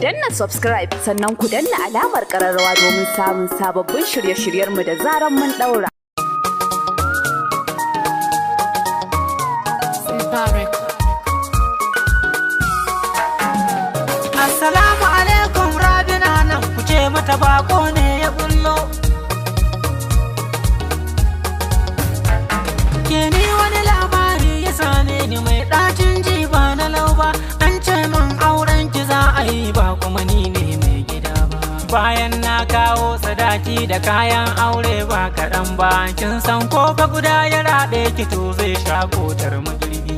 Danna subscribe sannan ku danna alamar kararrawa domin samun sababbin shirye-shiryenmu da zaran mun daura. Assalamu alaikum, Rabina nan, ku ce mata bako ne ya bullo. Ke ni wani labari ya same ni mai ɗacin ji ba na lau ba, an ce min auren ki za a yi ba kuma ni ne mai gida ba. Bayan na kawo sadaki da kayan aure ba kaɗan ba, kin san ko fa guda ya raɓe ki to zai sha kotar magirbi.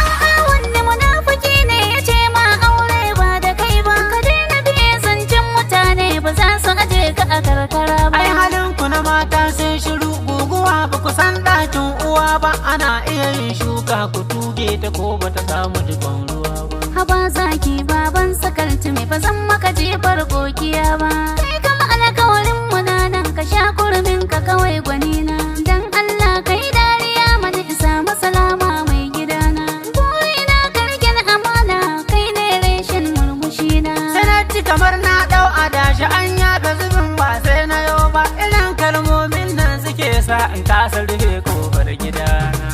A'a, wanne munafiki ne ya ce ma aure ba da kai ba? Ka daina biye zancen mutane, ba za su aje ka a karkara ba. Ai halin ku na mata sai shiru, guguwa ba ku san ɗakin uwa ba, ana iya yin shuka ku tuge ta ko ba ta samu jikon ruwa ba. Haba zaki baban sakalti mai, ba zan maka jefar kokiya ba. Kai kama alkawarin mu na nan, ka sha kurmin ka kawai gwanina. Dan Allah kai dariya mana isa masalama mai gidana. Burina ka rike ni amana, kai ne reshen murmushina. Sai na ci kamar na ɗau adashi an yaga zubin ba sai na yo ba, irin kalmomin nan suke sa in kasa rufe kofar gidana.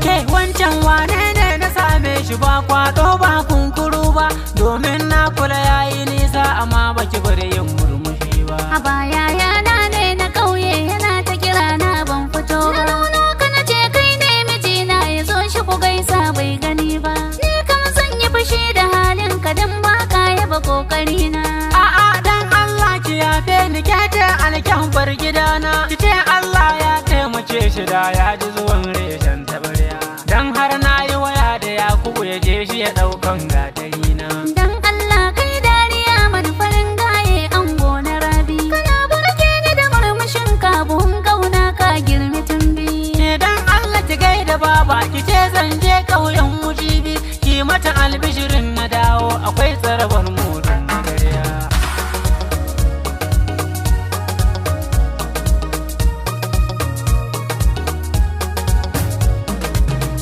Ke wancan wane ne na same shi ba kwaɗo ba kunkuru ba, domin na kula yayi nisa amma baki bari yin murmushi ba. A baya yana ne na ƙauye yana ta kira na ban fito ba. Na nuno ka na ce kai ne mijina, ya zo shi ku gaisa bai gani ba. Ni kam zan yi fushi da halin ka dan ba ka yaba kokari na. A'a, dan Allah ki yafe ni, ke ce alkyan bar gidana. Ki ce Allah ya taimake shi da ya ji zuwan reshen tabarya. Dan har na yi waya da Yakubu ya je shi ya ɗaukan gatari na. Dan Allah kai dariya mana farin gaye ango na Rabi. Kana burge ni da murmushin ka, buhun kauna ka girmi tumbi. Ke dan Allah ki gaida baba, ki ce zan je ƙauyen mujibi, ki mata albishirin na dawo akwai tsarabar mudun magarya.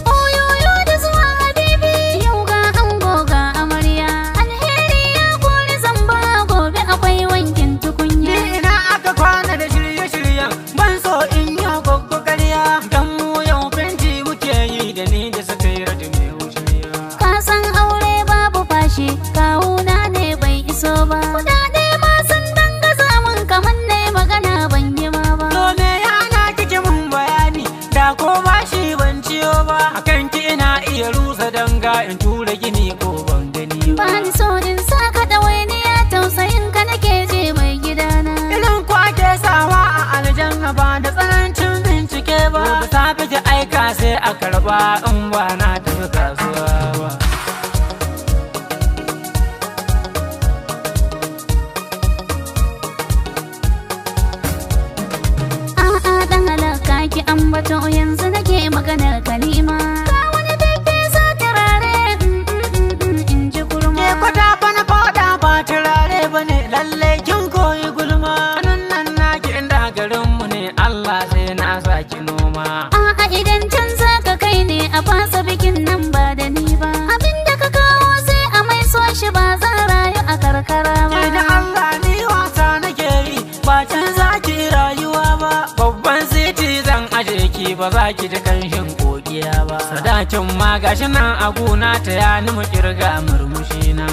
Oyoyo da zuwa habibi, yau ga ango ga amarya. Alheri ya kori zamba, gobe akwai wankin tukunya. Ni ina aka kwana da shirye-shiryen, ban so in yi gwaggo ƙarya, dan mu yau fenti muke yi da ni da suka yi radi mai wushirya. Ka san aure babu fashi, kawuna ne bai iso ba. Kudade ma sun dangaza mun kamar ne magana ban yi ma ba. To me ya ana kike mun bayani da ko bashi ban ciyo ba, akan ki ina iya rusa danga in tura gini ko ban gani ba. Ba ni so in saka ɗawainiya, tausayin ka nake je mai gidana. Irin ku ake sawa a aljanna ba da tsanancin bincike ba. Da safe ki aika sai a karba in ba na tafi kasuwa ba. A'a, dan halaka ki ambato, yanzu nake maganar kalima. Ka wani bebe sa turare, in ji kurma. Ke kwata fa na fada ba turare ba ne, lalle kin koyi gulma. Nan nan naki inda garinmu ne, Allah sai na saki noma. A'a, idan can za ka kai ne a fasa bikin nan ba da ni ba. Abinda ka kawo sai a mai so shi, ba zan rayu a karkara ba. Ke da Allah ni wasa nake yi, ba can za ki rayuwa ba. Babban siti zan aje ki, ba za ki ji kanshin kokiya ba. Sadakin ma gashi nan a gona ta ya ni mu kirga murmushi na.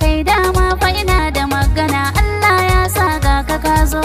Kai dama fa ina da magana, Allah ya sa ga ka ka zo.